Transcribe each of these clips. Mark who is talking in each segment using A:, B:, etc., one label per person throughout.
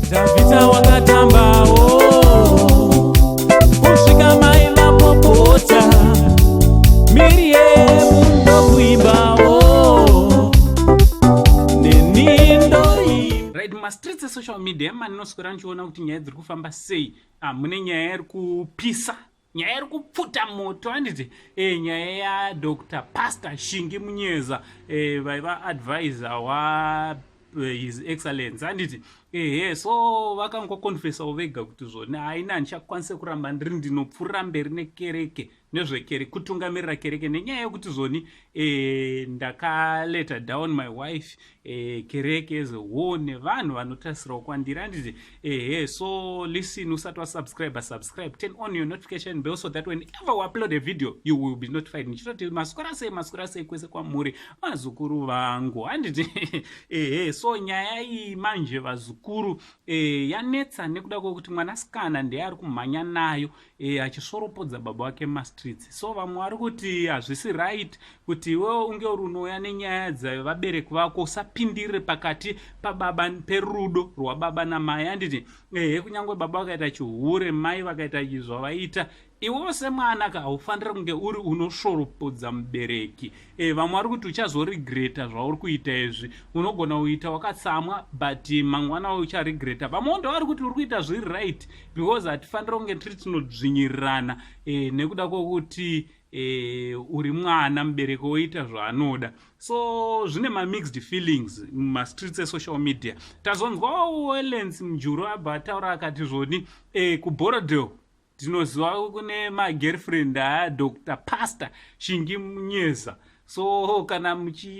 A: Dhavhidha wakatambawo kusvika mai vapopota, Miriyemu ndokuimbawo, neni ndoimba.
B: Right, mumastreets esocial media maninoswera ndichiona kuti nyaya dziri kufamba sei. Mune nyaya iri kupisa, nyaya iri kupfuta moto, handiti? Nyaya yaDr Pastor Shingi Munyeza, vaiva advisor wa His Excellence, handiti? Ehe, so vakangoconfessawo vega kuti zvoni haina, handichakwanise kuramba ndiri ndinopfuurira mberi nekereke, nezvekere, kutungamirira kereke, nenyaya yekuti zvoni ndakaleta down my wife, kereke as a whole nevanhu vanotarisirawo kwandiri, handiti? Ehe, so listen, usati wasubscribe, subscribe, turn on your notification bell so that whenever we upload a video you will be notified. Ndichitoti maswera sei, maswera sei kwese kwamuri, vazukuru vangu, handiti? Ehe, so nyaya iyi manje, vazukuru, yanetsa nekuda kwekuti mwanasikana ndiye ari kumhanya nayo, achisvoropodza baba vake mumastreets. So vamwe vari kuti hazvisi right kuti iwewe unge uri unouya nenyaya dzevabereki vako, usapindirire pakati pababa, perudo rwababa namai, handiti? Ehe, kunyange baba vakaita chihure, mai vakaita zvavaita, iwewo semwana ka haufaniri kunge uri unosvoropodza mubereki. Vamwe vari kuti uchazoregreta zvauri kuita izvi. Unogona kuita wakatsamwa, but mangwana ucharegreta. Vamwewo ndo vari kuti uri kuita zviri right because hatifaniri kunge tiri tinodzvinyirirana, nekuda kwokuti uri mwana, mubereki woita zvaanoda. So zvine mamixed feelings mumastreets esocial media. Tazonzwawo Wellens Mujuru abva ataura akati zvoni kuBorrowdale ndinoziva kune magirlfriend aDr Pastor Shingi Munyeza. So kana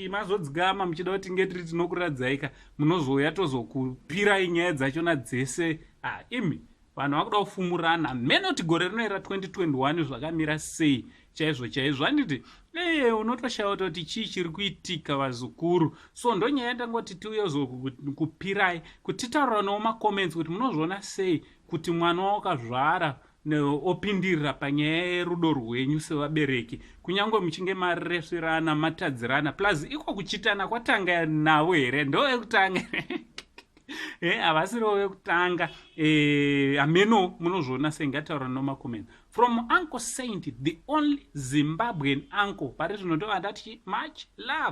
B: mazodzikama muchida kuti tinge tiri tinokuradzaika, munozouya tozokupirai nyaya dzachona dzese. Ah, imi vanhu vakuda kufumurana menoti gore rino ra2021 zvakamira sei chaizvo chaizvo, handiti? Ee, unotoshaya kutoti chii chiri kuitika, vazukuru. So ndonyaya yandangoti tiuye zokupirai kuti titauriranewo macomments kuti munozviona sei kuti mwana wakazvara opindirira panyaya yerudo rwenyu sevabereki, kunyange muchinge maresverana, matadzirana, plus iko kuchitana kwatanga navo here? Ndo vekutanga, havasiriwo vekutanga. Ameno munozviona sei? Ngataura nomacomments. From Uncle Saint, the only Zimbabwean uncle pari zvino, ndova ndati much love.